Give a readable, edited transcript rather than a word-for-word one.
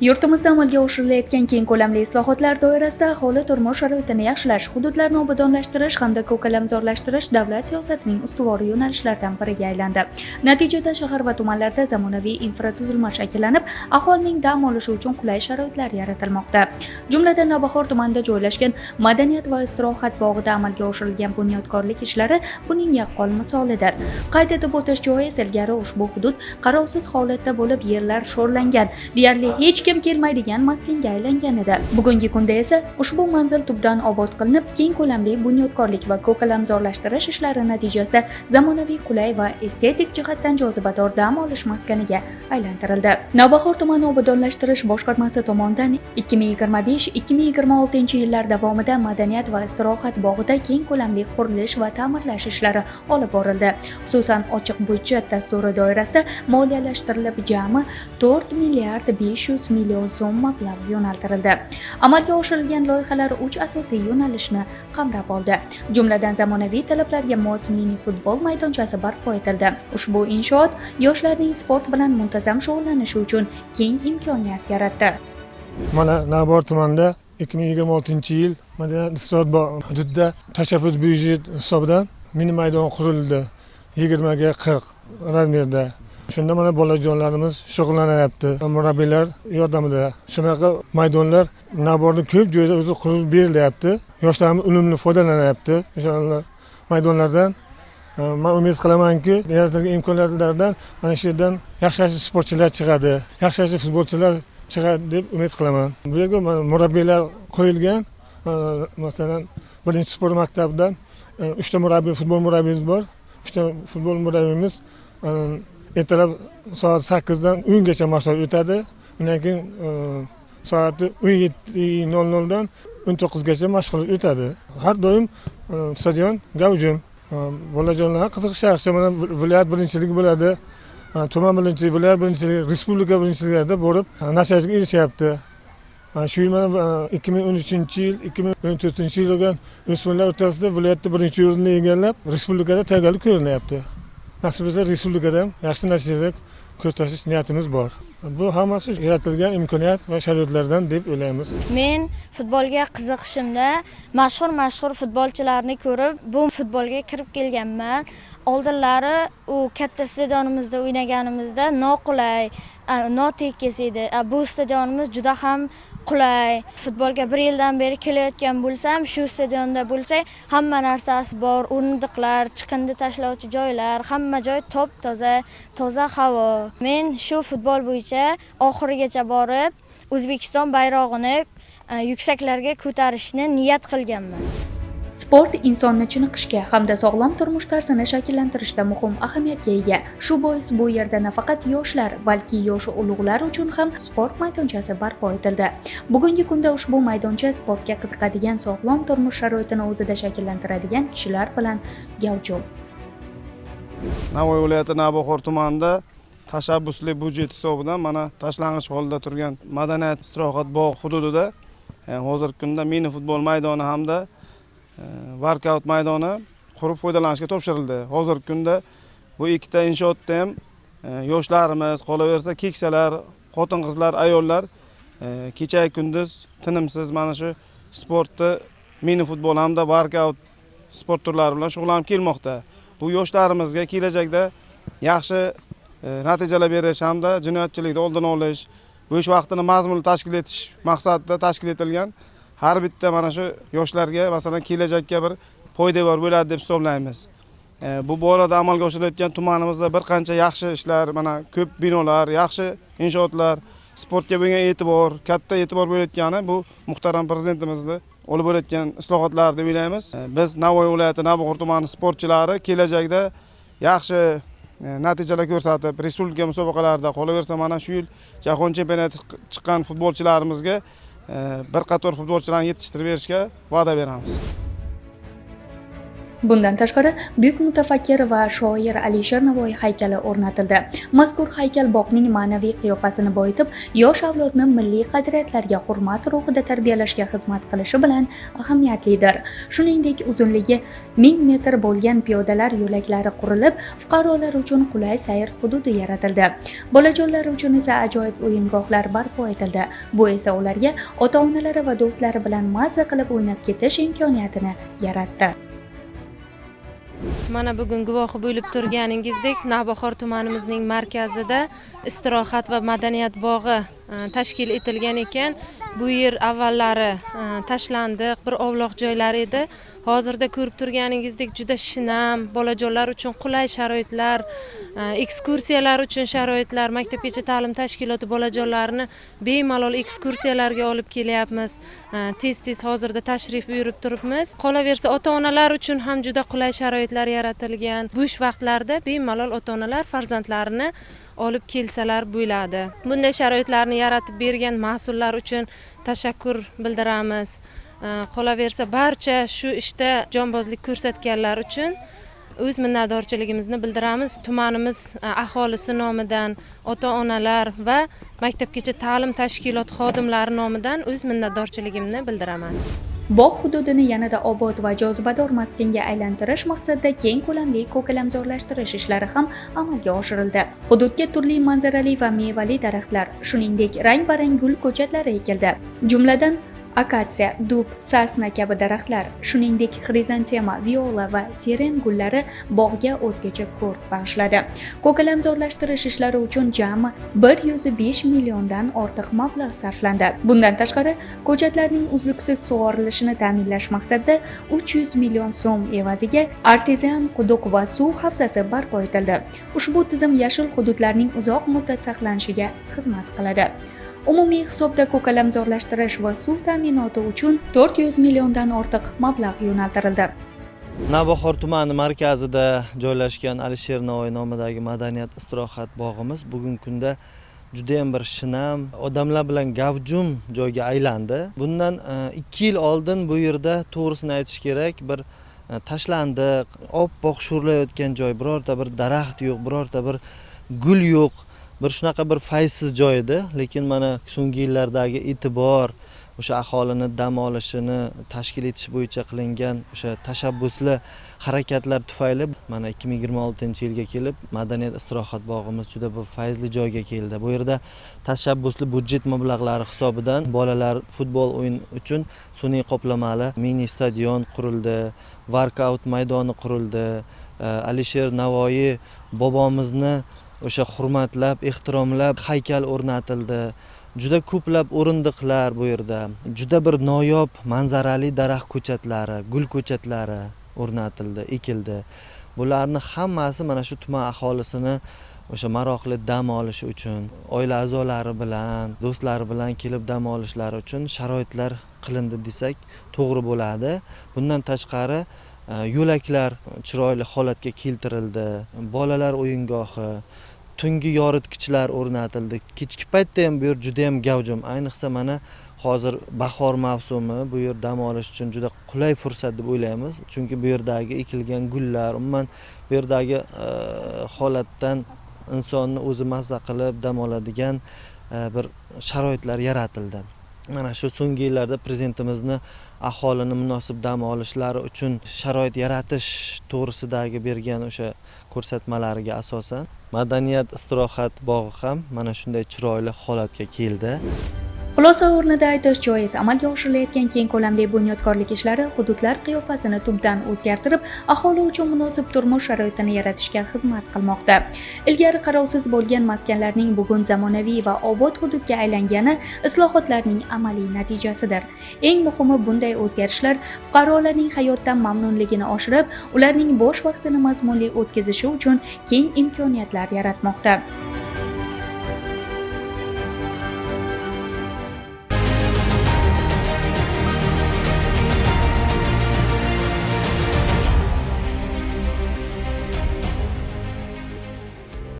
Yurtimizda amalga oshirilayotgan keng ko'lamli islohotlar doirasida aholi turmush sharoitini yaxshilash, hududlarni obodonlashtirish hamda ko'kalamzorlashtirish davlat siyosatining ustuvor yo'nalishlaridan biriga aylandi. Natijada shahar va tumanlarda zamonaviy infratuzilma shakllanib, aholining dam olishi uchun qulay sharoitlar yaratilmoqda. Jumladan, Navbahor tumanida joylashgan madaniyat va istirohat bog'ida amalga oshirilgan bunyodkorlik ishlari buning yaqqol misolidir. Qayd etib o'tish joiz, ilgari ushbu hudud qarovsiz holatda bo'lib, yerlar sho'rlangan, deyarli hech kim kelmaydigan maskanga aylangan edi. Bugungi kunda esa ushbu manzil tubdan obod qilinib, keng ko'lamli bunyodkorlik va ko'kalamzorlashtirish ishlari natijasida zamonaviy, qulay va estetik jihatdan jozibador dam olish maskaniga aylantirildi. Navbahor tumani obodonlashtirish boshqarmasi tomonidan 2025-2026 yillar davomida madaniyat va istirohat bog'ida keng ko'lamli qurilish va ta'mirlash ishlari olib borildi. Xususan, ochiq byudjet dasturi doirasida moliyalashtirilib, jami 4 milliard 500 million so'm mablag' yo'naltirildi. Amalga oshirilgan loyihalar 3 asosiy yo'nalishni qamrab oldi. Jumladan, zamonaviy talablarga mos mini futbol maydonchasi barpo etildi. Ushbu inshoot yoshlarning sport bilan muntazam shug'ullanishi uchun keng imkoniyat yaratdi. Mana Navbahor tumanida 2026-yil madaniyat istirohat bog'i hududida tashabbus byudjet hisobidan mini maydon qurildi. 20 ga 40 razmerda. Shunda mana bolajonlarimiz shug'ullanyapti. Murabbiylar yordamida. Shunaqa maydonlar Navbahorda ko'p joyda o'zi qurib berilyapti. Yoshlarimiz unumli foydalanyapti. O'sha maydonlardan men umid qilamanki, yaratilgan imkoniyatlardan mana shu yerdan yaxshi-yaxshi sportchilar chiqadi, yaxshi-yaxshi futbolchilar chiqadi deb umid qilaman. Bu yerga murabbiylar qo'yilgan. Masalan, birinchi sport maktabidan 3 ta murabbiy, futbol murabbiyimiz bor. 3 ta futbol murabbiyimiz ertalab soat 8 dan 10 gacha mashg'ulot o'tadi. Undan keyin soat 17:00 dan 19 gacha mashg'ulot o'tadi. Har doim stadion gavjum. Bolajonlar qiziqishi yaxshi. Mana viloyat birinchiligi bo'ladi. Tuman birinchiligi, viloyat birinchiligi, respublika birinchiliklarida borib natijaga erishyapti. Shu yil mana 2013-yil, 2014-yil bo'lgan o'smirlar o'rtasida viloyatda birinchi o'rinni egallab, respublikada tayyorgarlik ko'rilyapti. Nasib bo'lsa respublikada ham yaxshi natijalar ko'rsatish niyatimiz bor. Bu hammasi yaratilgan imkoniyat va sharoitlardan deb o'ylaymiz. Men futbolga qiziqishimda mashhur futbolchilarni ko'rib, bu futbolga kirib kelganman. Oldinlari u katta stadionimizda o'ynaganimizda noqulay, notekis edi. Bu stadionimiz juda ham qulay. Futbolga bir yildan beri kelayotgan bo'lsam, shu stadionda bo'lsak, hamma narsasi bor, o'rindiqlar, chiqindi tashlovchi joylar, hamma joy top-toza, toza havo. Men shu futbol bo'yicha oxirigacha borib, O'zbekiston bayrog'ini yuksaklarga ko'tarishni niyat qilganman. Sport insonni chiniqishga hamda sog'lom turmush tarzini shakllantirishda muhim ahamiyatga ega. Shu bois bu yerda nafaqat yoshlar, balki yoshi ulug'lar uchun ham sport maydonchasi barpo etildi. Bugungi kunda ushbu maydoncha sportga qiziqadigan, sog'lom turmush sharoitini o'zida shakllantiradigan kishilar bilan gavjum. Navoiy viloyati Navbahor tumanida tashabbusli byudjet hisobidan mana tashlang'ich holda turgan madaniyat istirohat bog' hududida hozirgi kunda mini futbol maydoni hamda workout maydoni qurib foydalanishga topshirildi. Hozirgi kunda bu ikkita inshootda ham yoshlarimiz, qolaversa keksalar, xotin-qizlar, ayollar kecha kunduz tinimsiz mana shu sportni mini futbol hamda workout sport turlari bilan shug'ullanib kelmoqda. Bu yoshlarimizga kelajakda yaxshi natijalar berish hamda jinoyatchilikni oldini olish, bo'sh vaqtini mazmunli tashkil etish maqsadida tashkil etilgan har bitta mana shu yoshlarga masalan kelajakka bir poydevor bo'ladi deb hisoblaymiz. Bu borada amalga oshirilayotgan tumanimizda bir qancha yaxshi ishlar, mana ko'p binolar, yaxshi inshootlar, sportga bo'lgan e'tibor, katta e'tibor bo'layotgani bu muhtaram prezidentimizni olib borayotgan islohotlar deb o'ylaymiz. Biz Navoiy viloyati Navbahor tumani sportchilari kelajakda yaxshi natijalar ko'rsatib, respublika musobaqalarida, qolaversa mana shu yil jahon chempionati chiqqan futbolchilarimizga bir qator futbolchilarni yetishtirib berishga va'da beramiz. Bundan tashqari, buyuk mutafakkir va shoir Alisher Navoiy haykali o'rnatildi. Mazkur haykal bog'ning ma'naviy qiyofasini boyitib, yosh avlodni milliy qadriyatlarga hurmat ruhida tarbiyalashga xizmat qilishi bilan ahamiyatlidir. Shuningdek, uzunligi 1000 metr bo'lgan piyodalar yo'laklari qurilib, fuqarolar uchun qulay sayr hududi yaratildi. Bolajonlar uchun esa ajoyib o'yingohlar barpo etildi. Bu esa ularga ota-onalari va do'stlari bilan mazza qilib o'ynab ketish imkoniyatini yaratdi. Mana bugun guvohi bo'lib turganingizdek, Navbahor tumanimizning markazida istirohat va madaniyat bog'i tashkil etilgan ekan. Bu yer avvallari tashlandiq, bir ovloq joylar edi. Hozirda ko'rib turganingizdek juda shinam, bolajonlar uchun qulay sharoitlar, ekskursiyalar uchun sharoitlar, maktabgacha ta'lim tashkiloti bolajonlarini bemalol ekskursiyalarga olib kelyapmiz. Tez-tez hozirda tashrif buyurib turibmiz. Qolaversa, ota-onalar uchun ham juda qulay sharoitlar yaratilgan. Bo'sh vaqtlarda bemalol ota-onalar farzandlarini olib kelsalar bo'ladi. Bunday sharoitlarni yaratib bergan mas'ullar uchun tashakkur bildiramiz. Qolaversa, barcha shu ishda jonbozlik ko'rsatganlar uchun o'z minnatdorchiligimizni bildiramiz. Tumanimiz aholisi nomidan, ota-onalar va maktabgacha ta'lim tashkiloti xodimlari nomidan o'z minnatdorchiligimni bildiraman. Bog' hududini yanada obod va jozibador maskanga aylantirish maqsadida keng ko'lamli ko'kalamzorlashtirish ishlari ham amalga oshirildi. Hududga turli manzarali va mevali daraxtlar, shuningdek, rang-barang gul ko'chatlari ekildi. Jumladan, akatsiya, dub, sasna kabi daraxtlar, shuningdek, xrizantema, viola va siren gullari bog'ga o'zgacha ko'rk bag'ishladi. Ko'kalamzorlashtirish ishlari uchun jami 105 milliondan ortiq mablag' sarflandi. Bundan tashqari, ko'chatlarning uzluksiz sug'orilishini ta'minlash maqsadida 300 million so'm evaziga artezian quduq va suv havzasi barpo etildi. Ushbu tizim yashil hududlarning uzoq muddat saqlanishiga xizmat qiladi. Umumiy hisobda ko'kalamzorlashtirish va suv ta'minoti uchun 400 milliondan ortiq mablag' yo'naltirildi. Navbahor tumani markazida joylashgan Alisher Navoiy nomidagi madaniyat istirohat bog'imiz bugungi kunda juda ham bir shinam, odamlar bilan gavjum joyga aylandi. Bundan 2 yil oldin bu yerda, to'g'risini aytish kerak, bir tashlandiq, oppoq sho'rlayotgan joy, birorta bir daraxt yo'q, birorta bir gul yo'q. Bir shunaqa bir fayzsiz joy edi, lekin mana so'nggi yillardagi e'tibor, o'sha aholini dam olishini tashkil etish bo'yicha qilingan o'sha tashabbusli harakatlar tufayli mana 2026-yilga kelib madaniyat istirohat bog'imiz juda bir fayzli joyga keldi. Bu yerda tashabbusli byudjet mablag'lari hisobidan bolalar futbol o'yin uchun sun'iy qoplamali mini stadion qurildi, workout maydoni qurildi. Alisher Navoiy bobomizni o'sha hurmatlab, ehtiromlab haykal o'rnatildi. Juda ko'plab o'rindiqlar bu yerda. Juda bir noyob manzarali daraxt ko'chatlari, gul ko'chatlari o'rnatildi, ekildi. Bularni hammasi mana shu tuman aholisini o'sha maroqli dam olishi uchun, oila a'zolari bilan, do'stlari bilan kelib dam olishlari uchun sharoitlar qilindi desak to'g'ri bo'ladi. Bundan tashqari yo'laklar chiroyli holatga keltirildi, bolalar o'yingohi, tungi yoritgichlar o'rnatildi. Kechki paytda ham bu yer juda ham gavjum. Ayniqsa mana hozir bahor mavsumi, bu yer dam olish uchun juda qulay fursat deb o'ylaymiz. Chunki bu yerdagi ekilgan gullar, umuman bu yerdagi holatdan insonni o'zi mazza qilib dam oladigan bir sharoitlar yaratildi. Mana shu so'nggi yillarda prezidentimizni aholini munosib dam olishlari uchun sharoit yaratish to'g'risidagi bergan o'sha ko'rsatmalariga asosan madaniyat istirohat bog'i ham mana shunday chiroyli holatga keldi. Xulosa o'rnida aytish joiz, amalga oshirilayotgan keng ko'lamli bunyodkorlik ishlari hududlar qiyofasini tubdan o'zgartirib, aholi uchun munosib turmush sharoitini yaratishga xizmat qilmoqda. Ilgari qarovsiz bo'lgan maskanlarning bugun zamonaviy va obod hududga aylangani islohotlarning amaliy natijasidir. Eng muhimi, bunday o'zgarishlar fuqarolarning hayotdan mamnunligini oshirib, ularning bo'sh vaqtini mazmunli o'tkazishi uchun keng imkoniyatlar yaratmoqda.